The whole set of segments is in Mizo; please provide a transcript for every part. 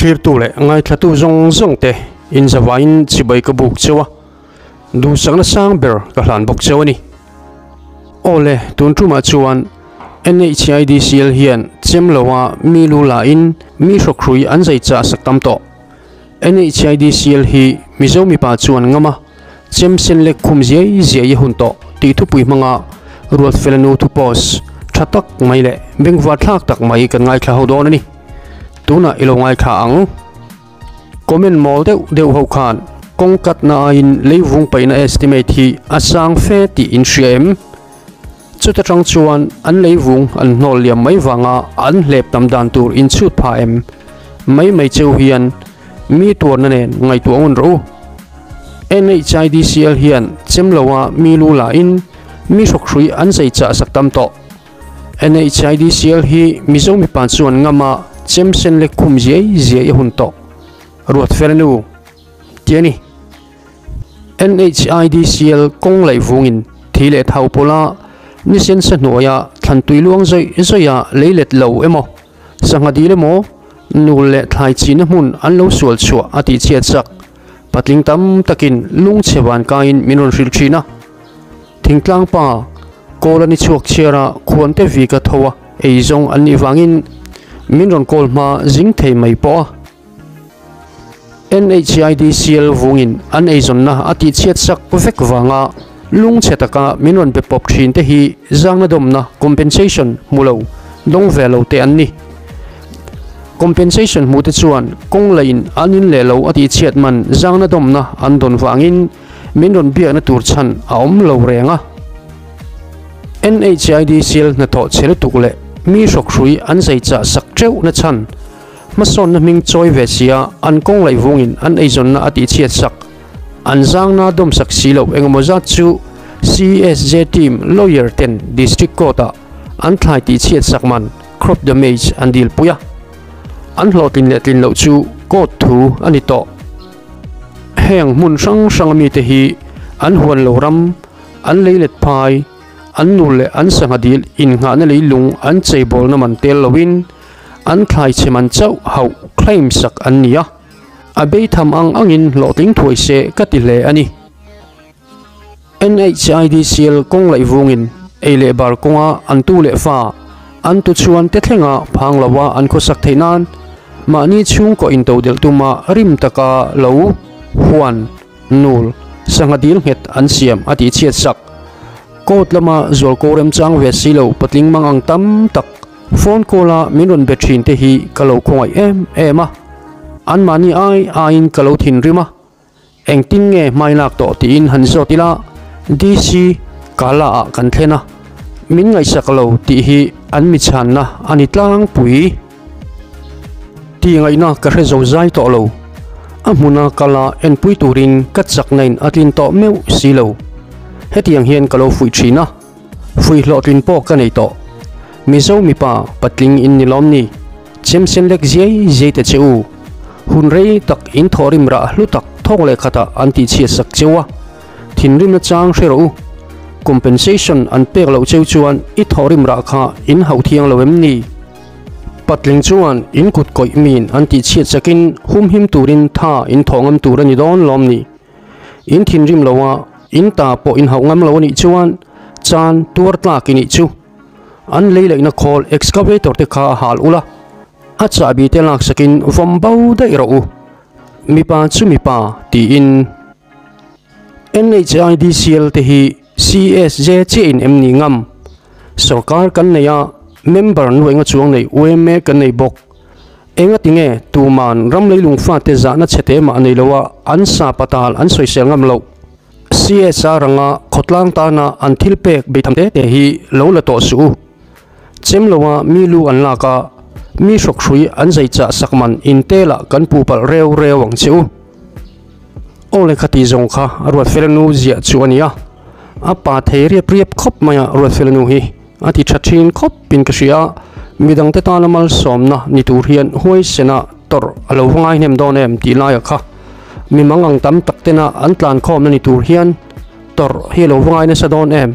Thlirtu leh ngaithlatu zawng zawng te inzavain chibai ka buk cheu a, duhsakna sang ber ka hlan bawk cheu a ni. Aw le, tun tumah chuan NHIDCL hian chem loa mi lu lain mi hrawkhrui an zai chah sak tam tawh. NHIDCL hi Mizo mipa chuan ngam a, chem sen lek khum ziai ziai a hun tawh tih thupui hmanga Ruatfelanu thu post tha tak mai leh bengvar thlak tak mai kan ngaithla ho dawn a ni. Tunah i lo ngaithla ang. Comment mawl deuh deuh ho khan kawng katna aiin leivung paihna estimate hi a sang fe tih in hria em? Chuta tang chuan an leivung an hnawl liam mai vanga an hlep tam dan tur in chhut pha em? Mai mai cheu hian mi tuarna nen ngaihtuah ngun rawh u. NHIDCL hian chem loa mi lu lahin mi hrawkhrui an zai chah sak tam tawh. NHIDCL hi Mizo mipa chuan ngama chem sen leh khum ziai ziai a hun tawh. Ruat fel nu tih a ni. NHIDCL kawng laih vungin thi leh thau pawla nisen sa hnuaia thlan tui luang zawih zawih a lei let lo emaw, sangha dil emaw, nul leh thlai chihna hmun an lo sual chhuah a tih chhiat sak. Patling tam takin lungchhe van kaiin min rawn hrilh thin a. Thingtlang pa kawl a ni chhuak chhiar a, khuan te vi ka tho a, ei zawng an nih vangin min rawn kawl hma zing thei mai pawh a. NHIDCL vungin an eizawnna a tihchhiat sak vek vanga lungchhe taka min rawn be pawp thin te hi zangna dawmna, compensation, hmu lo, dawng ve lo te an ni. Compensation hmu te chuan kawng lain an in leh lo a tihchhiat man zangna dawmna an dawn vangin Min rawn biakna tur chhan a awm lo reng a. NHIDCL hnathawh che lutuk leh mi hrawkhrui an zai chah sak teuh na chhan hmasawnna hming chawi ve sia an kawng laih vungin an eizawnna a tihchhiat sak an zangna dawm sak si lo engemaw zat chu CSJ team lawyer ten District Court ah an thlai tihchhiat sak man crop damage an dil pui a. An hlawhtlin leh tlin loh chu court thu a ni tawh. Heng hmun hrang hrang mite hi an huan lo ram, an leilet phai, an nu leh an sangha dil innghahna leilung an cheibawlna man tel loin an thlai chhe man chauh hauh claim sak an ni a. A beitham ang angin hlawhtling thuai se ka ti hle a ni. NHIDCL kawng laih vungin ei leh bar kawnga an tu leh fa an tu chhuan te thlenga phang loa an khawsak theih nan mahni chhungkaw intodelh tuma rim taka lo huan nul sangha dil nghet an siam a tih chhiat sak. Court lama zualko remchang ve si lo patling mang ang tam tak phone call a min rawn be thin te hi ka lo khawngaih em em a, anmahni ai aiin ka lo thinrim a. Engtin nge hmai lak tawh tiin han zawt ila, DC Kala ah kan thlen a, min ngaihsak lo tih hi an mi chhanna a ni tlangpui. Tih ngaihna ka hre zo zai tawh lo, a hmuna kala enpui turin ka chakna in a tlin tawh meuh si lo. Hetiang hian ka lo fuih thin a, fuih hlawhtlin pawh ka nei tawh. Mizo mipa patling in ni lawm ni? Chemsen lek ziai ziai ta che u. Hun rei tak in thawhrim rah hlu tak thawk leh khatah an tihchhiat sak cheu a. Thinrimna chang hre rawh u. Compensation an pek loh cheu chuan i thawhrim rah kha in hauh thiang lo em ni? Patling chuan in kut kawih miin an tihchhiat sakin humhim turin tha in thawh ngam tur a ni dawn lawm ni? In thinrim lo a, in ta pawh in hauh ngam lo a nih chuan chan tuar tlak i nih chu. An lei laihna khawl excavator te kha a hal ul a, a chahbi te laksakin vawm bo daih rawh u, mipa chu mipa tiin. NHIDCL te hi CSJ chiah in em ni ngam? Sorkar kan nei a, member nuaih nga chuang nei UMA kan nei bawk. Enga tinge tuman ram leilung fate zahna chhe te mah nei lo a an sa patal an sawisel ngam loh? CSR anga khawtlang tana an thil pek beitham te te hi lo la tawh suh u. Chem loa mi lu an lak a, mi hrawkhrui an zai chah sak man in telah kan pu palh reu reu ang che u. Aw le khati zawng kha a Ruatfelanu ziah chu a ni a, a pa thei riap riap khawp mai a Ruatfelanu hi a ti tha thin khawp in ka hria a, midangte tana malsawmna ni tur hian huaisena tawrh a lo va ngai hnem dawn em tih laiah kha mi mangang tam tak tena an tlan khawmna ni tur hian tawrh hi a lo va ngai nasa dawn em,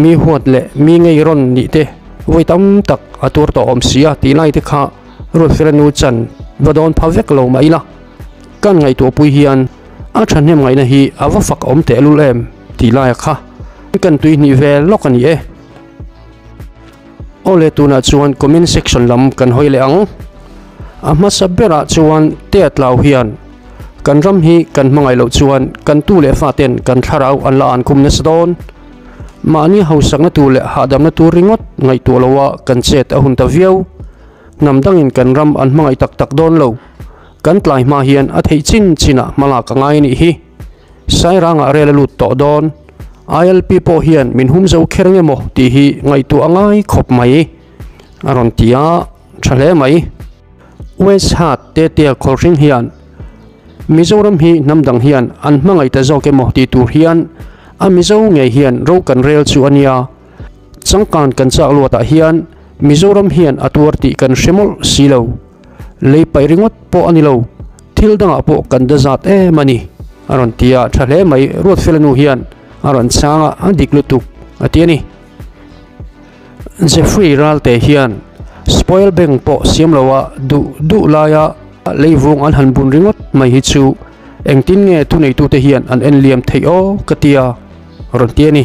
mi huat leh mi ngei rawn nih te vawi tam tak a tur tawh awm si a tih lai te kha Ruatfela nu chan va dawn pha vek lo mah ila, kan ngaihtuahpui hian a thahnem ngaihna hi a va fak awm tehlul em tih laia kha kan tuihnih ve lawk a ni e. Awle tunah chuan comment section lam kan hawi leh ang. A hmasa berah chuan Tea Tlau hian kan ram hi kan hmangaih loh chuan kan tu leh faten kan thlarau an la an khum nasa dawn. Mahni hausakna tur leh hahdamna tur ringawt ngaihtuah loa kan chet a hun ta viau. Hnam dangin kan ram an hmangaih tak tak dawn lo. Kan tlai hma hian a theih chin chinah hmalak a ngai a nih hi. Sairangah rel a lut tawh dawn. ILP pawh hian min hum zo kher nge maw tih hi ngaihtuah a ngai khawp mai a rawn ti a, tha hle mai. West Hat Tetea Khawlhring hian Mizoram hi hnam dang hian an hmangaih ta zawk emaw tih tur hian a Mizo ngei hian ro kan rel chu a nia. Changkan kan chak luatah hian Mizoram hian a tuar tih kan hre mawlh si lo. Lei paih ringawt pawh a ni lo, thil dangah pawh kan da zat em a ni, a rawn ti a, tha hle mai Ruatfela nu hian a rawn chhang a, a dik lutuk a ti a ni. Jeffrey Ralte hian Spoil Bank pawh siam loa duh duh laia leivung an han bun ringawt mai hi chu engtin nge thuneitute hian an en liam theih aw ka ti a, rawn ti a ni.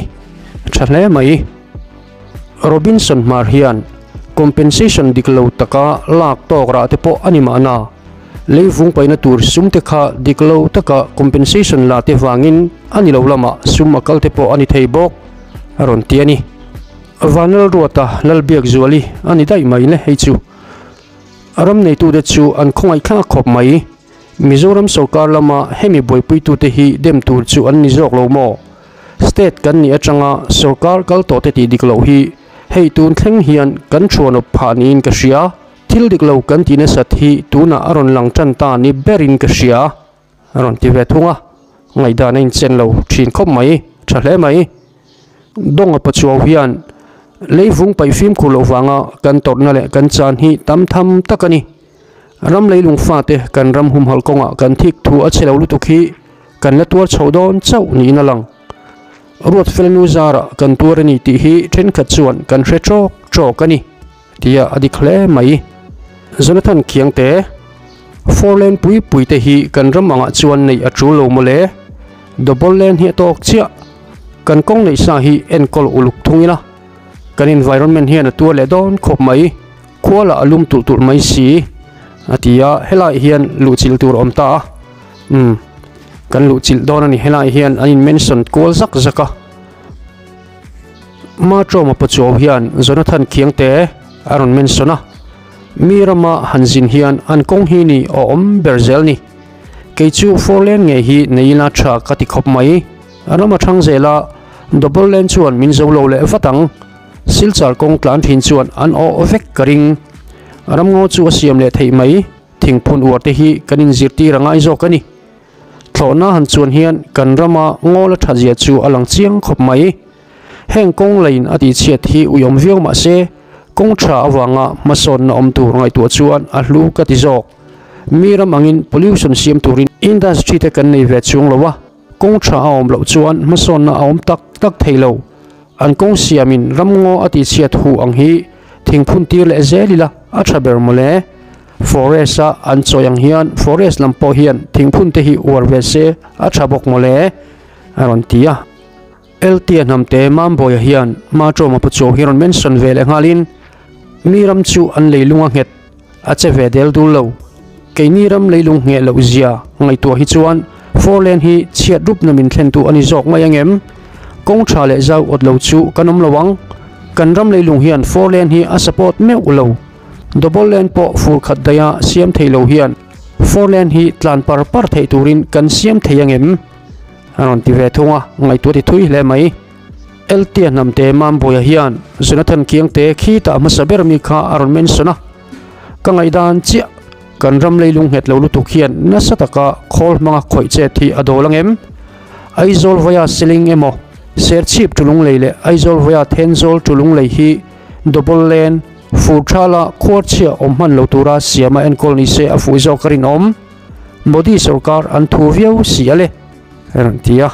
Tha hle mai. Robinson Hmar hian compensation dik lo taka lak tawk rah te pawh a ni mahna, leivung paihna tur sum te kha dik lo taka compensation la te vangin a ni lo lamah sum a kal te pawh a ni thei bawk, a rawn ti a ni. Vanlalruata Lalbiakzuali a ni daih mai le hei chu. Ram neitute chu an khawngaihthlak khawp mai. Mizoram sorkar lama hemi buaipuitute hi dem tur chu an ni zawk lo maw? State kan nih atanga sorkar kal tawh te tih dik loh hi hei tun thleng hian kan thuanawp phah niin ka hria. Thil dik lo kan tih nasat hi tunah a rawn lang tan ta ni berin ka hria. A rawn ti ve thung a, ngaihdan a inchen lo thin khawp mai, tha hle mai. Dawnga Pachuau hian leivung paih fimkhur loh vanga kan tawrhna leh kan chan hi tam tham tak a ni. Ram leilung fate kan ram humhalh kawngah kan thik thu a chhe lo lutuk hi kan la tuar chho dawn chauh niin a lang. Ruatfela nu zarah kan tuar a ni tih hi thenkhat chuan kan hre tawk tawk a ni tia a dik hle mai. Jonathan Khiangte, Four lane pui pui te hi kan ram angah chuan neih a tul lo mawle. Double lane hi a tawk chiah. Kan kawng neih sa hi enkawl uluk thung ila kan environment hian a tuar leh dawn khawp mai. Khua lah a lum tulh tulh mai si a ti a, helaiah hian luhchilh tur a awm ta a, umm kan luhchilh dawn a ni, helaiah hian an in mention kual zak zak a, Matrawma Pachuau hian Jonathan Khiangte a rawn mention a, mi rama han zin hian an kawng hi ni a awm ber zel ni, kei chu four lane ngei hi nei ila tha ka ti khawp mai, ram a thang zel a, double lane chuan min zo lo leh vat ang. Silchar kawng tlan thin chuan an awh vek ka ring. Ramngaw chu a siam leh theih mai, thingphun uar te hi kan inzirtir a ngai zawk a ni. Thlawhna han chuan hian kan rama ngawl a that zia chu a lang chiang khawp mai. Heng kawng leiin a tihchhiat hi uiawm viau mah se, kawng tha avanga hmasawnna awm tur ngaihtuah chuan a hlu ka ti zawk. Mi ram angin pollution siam turin industry te kan nei ve chung lo a. Kawng tha a awm loh chuan hmasawnna a awm tak tak thei lo. An kawng siamin ramngaw a tihchhiat huh ang hi thingphun tir leh zel ila a tha ber mawle. Forest a an chawi ang hian forest lam pawh hian thingphun te hi uar ve se a tha bawk mawle, a rawn ti a. Eltia hnamte Mambawiah hian Matrawma Pachuau hi rawn mention ve leh nghalin mi ram chu an leilung a nghet. A che ve del dul lo. Keini ram leilung ngheh loh zia ngaihtuah hi chuan four lane hi chhiat rupna min thlentu a ni zawk mai angem? Kawng tha leh zau awt lo chu kan awm lo ang. Kan ram leilung hian four lane hi a support meuh lo. Double lane pawh fur khat daiha siam thei lo hian four lane hi tlan par par theih turin kan siam thei angem? A rawn ti ve thung a, ngaihtuah ti thui hle mai. Eltia hnamte Mambawiah hian Jonathan Kiangte khitah hmasa ber mi kha a rawn mention a, ka ngaihdan chiah kan ram leilung nghet lo lutuk hian nasa taka khawl hmanga khawih chet hi a dawl angem? Aizawl vaia Seling emaw Serchhip Tulunglei leh Aizawl vaia Thenzawl Tulunglei hi double lane fur thala khuarchhia awm hman lo tura siama enkawl ni se a fuh zawk a rinawm. Modi sorkar an thu viau si a le. A rawn ti a,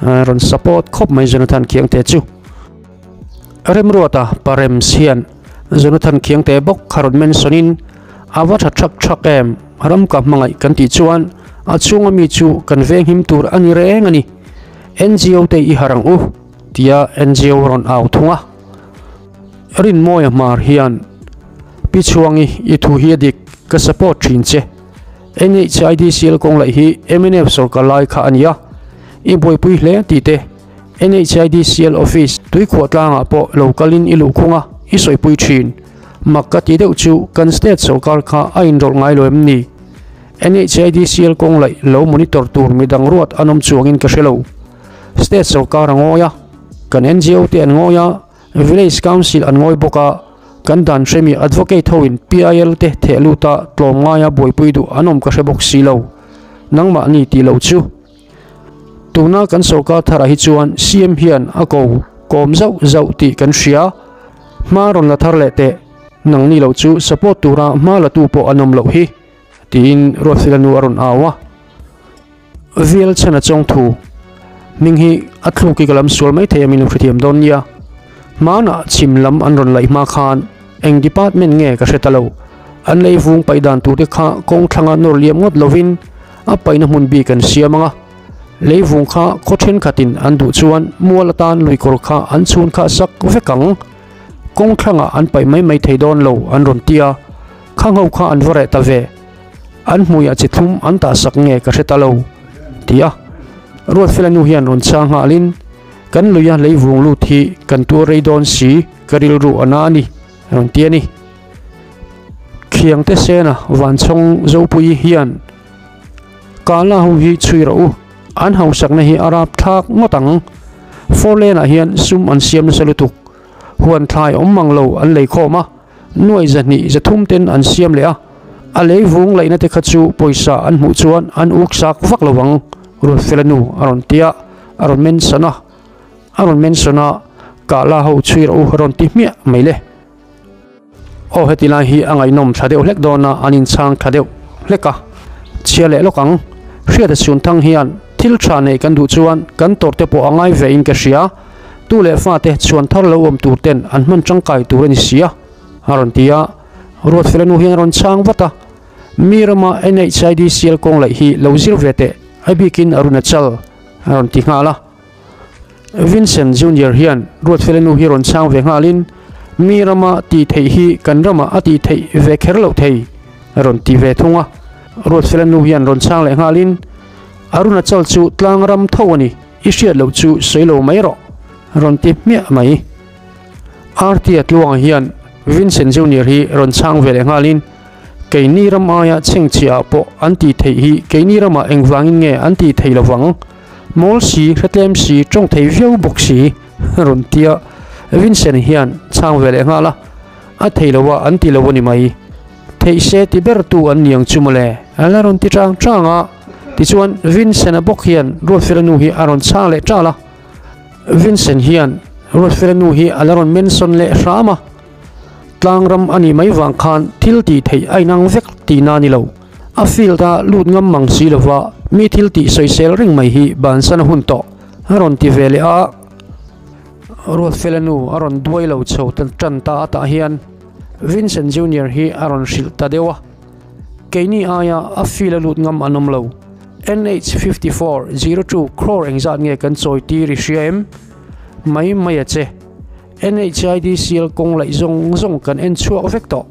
a rawn support khawp mai Jonathan Khiangte chu. Remruata Parems hian Jonathan Khiangte bawk kha rawn mention in. A va tha thak thak em, ram ka hmangaih kan tih chuan a chhunga mi chu kan venghim tur a ni reng a ni. NGO te i harh ang u, tia NGO rawn au thung a. Rinmawia hmar hian, Pi Chhuangi, i thu hi a dik, ka support thin che. NHIDCL kawng laih hi mnf sorkar lai kha a ni a, i buaipui hle tih te, NHIDCL office tuikhuah tlangah pawh lo kalin i luhkhung a, i sawipui thin. Mak ka ti deuh chu kan state sorkar kha a inrawlh ngai lo em ni? NHIDCL kawng laih lo monitor tur midang ruat an awm chuangin ka hre lo. State sorkar a ngawi a, kan NGO te an ngawi a, Village Council an ngawi bawk a, kan dan hremi Advocate hoin PIL te theh lut a tlawm ngaia buaipui duh an awm ka hre bawk si lo. Nangmahni tih lo chu. Tuna kan sorkar tharah hi chuan CM hian a ko kawm zauh zauh tih kan hria. Hma rawn la thar leh teh. Nangni lo chu support tura hma la tu pawh an awm loh hi, tiin Ruatfela nu a rawn au a. Vial chhan a chawng thu. Hming hi a thluk i ka lam sual mai thei a min lo hrethiam dawn nia. Hmanah chhim lam an rawn laih hma khan eng department nge ka hre ta lo. An lei vung paih dan tur te kha kawng thlanga nawr liam ngawt lovin a paihna hmun bik an siam ang a. Lei vung kha khaw thenkhatin an duh chuan mual atan luikawr kha an chhun kha sak vek ang. Kawng thlangah an paih mai mai thei dawn lo an rawn ti a, khangho kha an va reh ta ve. An hmuiah chi thlum an tah sak nge ka hre ta lo, ti a. Ruatfela nu hian rawn chhang nghalin, Kan luia lei vung lut hi kan tuar rei dawn si, ka rilru a na a ni, rawn ti a ni. Khiangte sena Vanchhawng Zopuii hian, Kala ho hi chhui rawh u, an hausakna hi a rapthlak ngawt ang. Four lane ah hian sum an siam nasa lutuk, huan thlai awm mang lo an lei khawm a, Nuai 200 300 ten an siam leh a, a lei vung laihna te kha chu pawisa an hmuh chuan an uk sak vak lo ang, Ruatfela nu a rawn ti a, a rawn mention a, a rawn mention a, kah la ho chhui rawh u a rawn ti hmiah mai le. Aw heti lai hi a ngaihnawm thla deuh hlek dawn a, an inchhang thla deuh hlek a, chhia leh lawk ang. Hriata Chhunthang hian thil tha nei kan duh chuan kan tawrh te pawh a ngai ve in ka hria. Tu leh fate chhuan thar lo awm tur ten an hman tangkai tur a ni si a, a rawn ti a. Ruatfela nu hian a rawn chhang vat a, Mi rama NHIDCL kawng laih hi lo zir ve teh, a bikin Arunachal, a rawn ti nghal a. Vincent Junior hian Ruatfela nu hi rawn chhang ve nghalin, Mi rama tih theih hi kan ramah a tih theih ve kher loh thei, a rawn ti ve thung a. Ruatfela nu hian rawn chhang leh nghalin, Arunachal chu tlang ram tho a ni. I hriat loh chu sawi lo mai rawh, rawn ti hmiah mai. Artia tluangah hian Vincent Junior hi rawn chhang ve leh nghalin, Keini ram aia chhengchhiah ah pawh an tih theih hi keini ramah engvangin nge an tih theih lovang? Mawl si, hretlem si, tawng thei viau bawk si, rawn ti a. Vincent hian chhang ve leh nghal a, a thei lo a an ti lo a ni mai. Theih se ti ber tu an ni ang chu mawle, a la rawn ti chang chang a. Tichuan Vincent-a bawk hian Ruatfela nu hi a rawn chhang leh ṭal a. Vincent hian Ruatfela nu hi a la rawn mention leh hram a. Tlang ram a nih mai vang khan thil tih theih a inang vek tihna a ni lo. A field-a lut ngam mang si lova mi thil tih sawisel reng mai hi bansan a hun tawh a rawn ti ve leh a. Ruatfela nu a rawn duai lo chho tan ta a tah hian Vincent Junior hi a rawn hrilh ta deuh a. Keini aia a feel a lut ngam an awm lo. NH 54 02 crore engzat nge kan chawi tir i hria em? Mai mai a che. NHIDCL kawng laih zawng zawng kan en chhuak vek tawh.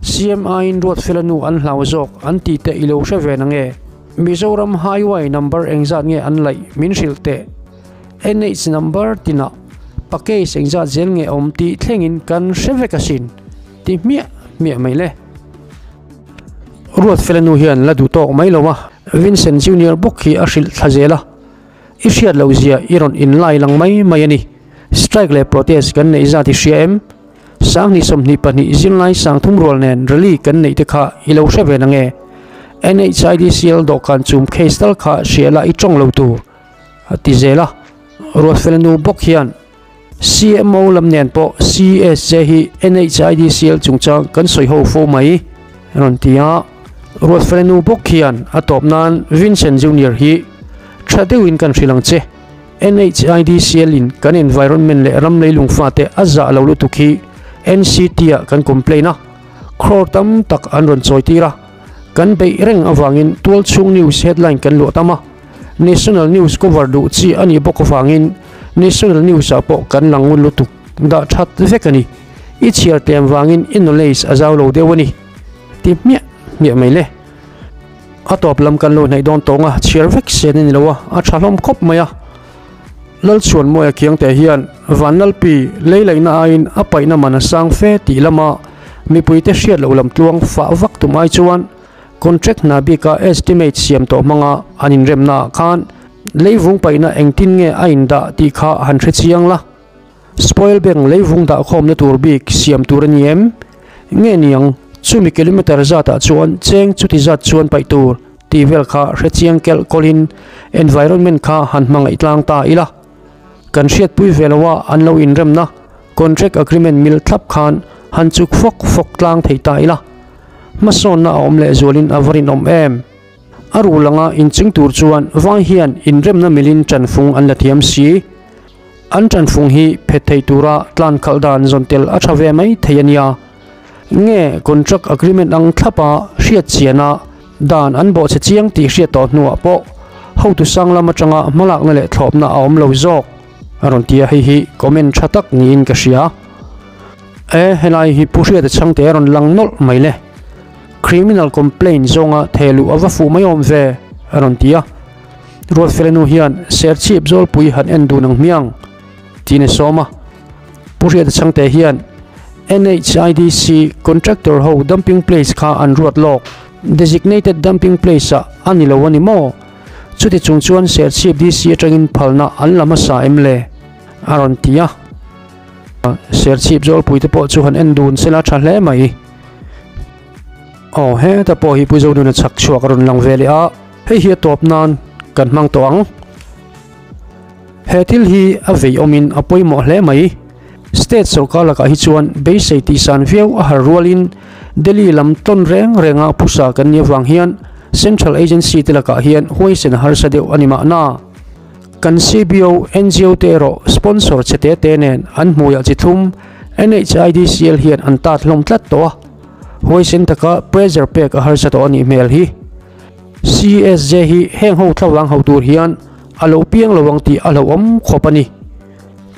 CMI in Ruatfela nu an hlau zawk an tih te i lo hre ve na nge? Mizoram Highway number engzat nge an laih min hrilh teh. NH number tinah package engzat zel nge awm tih thlengin kan hre vek asin. Ti hmiah hmiah mai le. Ruatfela nu hian la duh tawk mai lo a, Vincent Junior bawk hi a hrilh thla zel a. I hriat loh zia i rawn inlai lang mai mai a ni. Strike leh protest kan neih zat i hria em? 20 22 zirlai 30 rual nen rally kan neih te kha i lo hre ve nange? NHIDCL dawhkan chum case tal kha hria la i tawng lo tur, a ti zel a. Ruatfela nu bawk hian. CMO lam nen pawh CSJ hi NHIDCL chungchang kan sawi ho fo mai a rawn ti a. Ruatfela nu bawk hian a tawp nan Vincent Junior hi tha deuhin kan hrilh ang che. NHIDCL in kan environment leh ram leilung fate a zah lo lutuk hi NCT ah kan complain a. Crore tam tak an rawn chawi tir a, kan beih reng avangin tualchhung news headline kan luah tam a, national news cover duh chi a nih bawk avangin national news ah pawh kan lang ngun lutuk dah that vek a ni. I chhiar tlem vangin i knowledge a zau lo deuh a ni. Ti hmiah hmiah mai le. A tawp lam kan lo hnaih dawn tawng a, chhiar vek sen a ni lo a, a tha hlawm khawp mai a. Lalchhuanmawia Khiangte hian Vanlalpi leilaihna aiin a paihna man a sang fe tih lama mipuite hriat loh lam tluang fah vak tum ai chuan contract hna bika estimate siam tawh hmanga an inremna ah khan leivung paihna engtin nge a indah tih kha han hre chiang la. Spoil bank leivung dahkhawmna tur bik siam tur a ni em? Nge niang chumi kilometer zatah chuan cheng chuti zat chuan paih tur tih vel kha hre chiang kelh kawlhin environment kha han hmangaih tlang ta ila. Kan hriatpui ve loa an lo inremna contract agreement mil thlap khan han chuk fawk fawk tlang thei ta ila. Hmasawnna a awm lehzualin a va rinawm em? A ruh anga inching tur chuan vai hian inremna milin ṭanfung an la thiam si. An ṭanfung hi phet thei tura tlan khalh dan zawn tel a ṭha ve mai thei a nia. Nge contract agreement ang thlapa hriat chiana dan an bawhchhe chiang tih hriat tawh hnuah pawh hotu sang lam atanga hmalakna leh thlawpna a awm lo zawk a rawn ti a, hei hi comment ṭha tak niin ka hria. E, helai hi Pu Hriata chhangte a rawn lang nawlh mai le. Criminal complaint zawnga thehluh a va fuh mai awm ve a rawn ti a. Ruatfelenu hian Serchhip Zawlpui han en dun ang hmiang tiin a sawm a. Pu Hriata Chhangte hian NHIDC contractor ho dumping place kha an ruat lawk, designated dumping place ah a ni lo a ni maw? Chuti chung chuan Serchhip DC atangin phalna an la hmasa em le? a rawn ti a. Serchhip Zawlpui te pawh chu han en dun sela tha hle mai. Aw heta pawh hi Pu Zonuna chhak chhuak a rawn lang ve leh a. Hei hi a tawp nan kan hmang tawh ang. He thil hi a vei awmin a pawimawh hle mai. State sorkar lakah hi chuan beisei tihsan viau a har rualin Delhi lam tawn reng renga phusa kan nih avang hian Central Agency te lakah hian huaisen a harsa deuh a ni mahna. Kan CBO, NGO te erawh sponsor che te te nen an hmuiah chi thum NHIDCL hian an tat hlawm tlat tawh a. Huaisen taka pressure pek a harsa tawh a nih hmel hi. CSJ hi heng ho thlavang ho tur hian a lo piang lo ang tih a hlauhawm khawp a ni.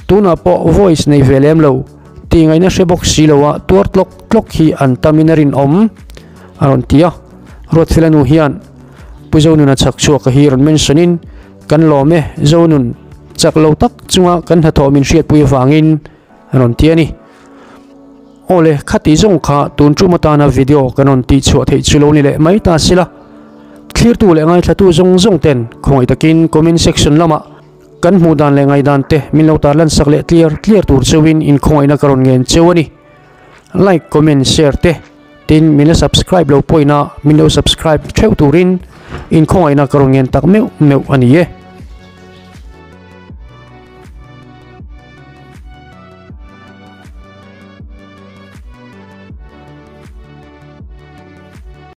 Tunah pawh voice nei ve lem lo, tih ngaihna hre bawk si loa tuar tlawk tlawk hi an tamin a rinawm, a rawn ti a. Ruatfela nu hian Pu Zonuna chhak chhuak a hi rawn mention in, Kan lawm e, Zonun, chak lo tak chunga kan hnathawh min hriatpui avangin, a rawn ti a ni. Awle, khati zawng kha tun tum atana video kan rawn tih chhuah theih chu lo ni leh mai ta sila. Thlirtu leh ngaithlatu zawng zawng ten khawngaih takin comment section lamah kan hmuh dan leh ngaihdan te min lo tarlan sak leh tliar tliar tur cheuhin inkhawngaihna ka rawn ngen cheu a ni. Like, comment, share te tin min la subscribe lo pawhin a min lo subscribe theuh turin inkhawngaihna ka rawn ngen tak meuh meuh a ni e.